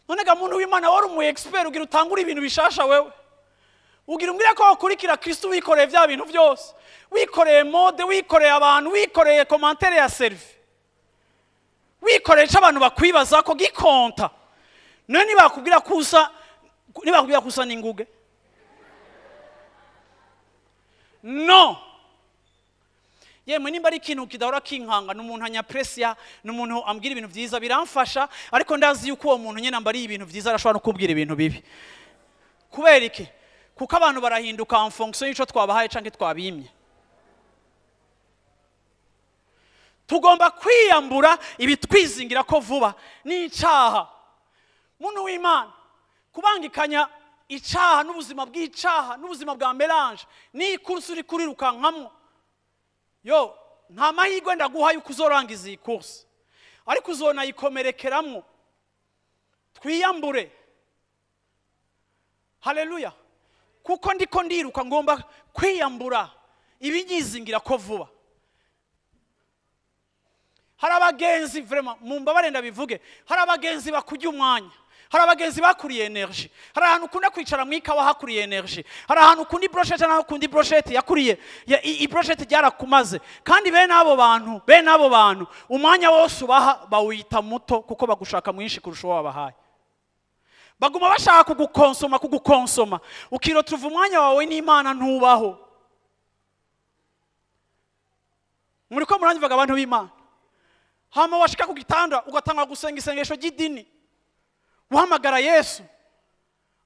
None ga muntu w'Imana wari umu expert ugira utangura ibintu bishasha wewe. Ugira umbwira ko wakurikira Kristo wikoreye vya bintu byose. Wikoreye mode, wikoreye abantu, wikoreye commentaire ya service. Wikoreye abantu bakwibaza ko gikonta. None nibakubwira kusa, nibakubwira kusa n'inguge. No. Yemwe nimba ari ikintu kidahora kinkanga n'umuntu anyapresia, n'umuntu ambwira ibintu vyiza biramfasha, ariko ndazi yuko uwo muntu nyene ambari ibintu vyiza arashobora no kubwira ibintu bibi. Kubera iki? Kuko abantu barahinduka en fonction y'ico twabahaye canke twabimye. Tugomba kwiyambura ibitwizingira ko vuba n'icaha. Muntu w'Imana kubangikanya icaha n'ubuzima bw'icaha n'ubuzima bwa mélange ni course uri kurirukankamwo. Yo nta mahirwe ndaguha yuko uzorangiza iyi course, ariko uzonayikomerekeramwo. Twiyambure. Haleluya. Kuko ndiko ndiruka ngomba kwiyambura ibinyizingira ko vuba. Hari abagenzi vraiment mumbabare ndabivuge, hari abagenzi bakujya umwanya, hari abagenzi bakuriye energy, hari ahantu ukunda kwicara mwikawa hakuriye energy, hari ahantu ukunda brochette naho ukunda brochette yakuriye i brochette ryarakumaze. Kandi bene abo bantu, bene abo bantu umwanya wose ubaha bawita muto kuko bagushaka mwinshi kurusha uwo wabahaye. Baguma bashaka kugukonsoma, kugukonsoma, ukirotuva umwanya wawe n'Imana ntubaho. Muriko muranyumvaga abantu b'Imana. Hama washika ku gitanda ugatanga gusenga isengesho ry'idini, uhamagara Yesu,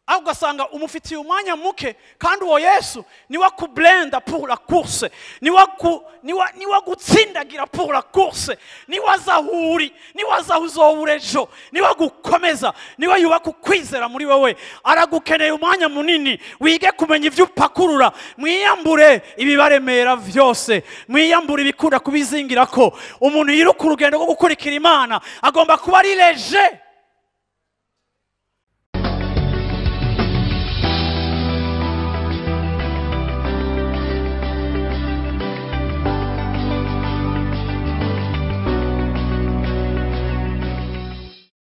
aho ugasanga umufitiye umwanya muke, kandi uwo Yesu niwe akublenda pour la course, niwe agutsindagira pour la course, niwe azahuri, niwe azahuzobura ejo, niwe agukomeza, niwe yubaka ukwizera muri wewe. Aragukeneye umwanya munini, wige kumenya ivyo upakurura. Mwiyambure ibibaremera vyose, mwiyambure ibikunda kubizingirako. Umuntu yiruka urugendo rwo gukurikira Imana agomba kuba ari léger.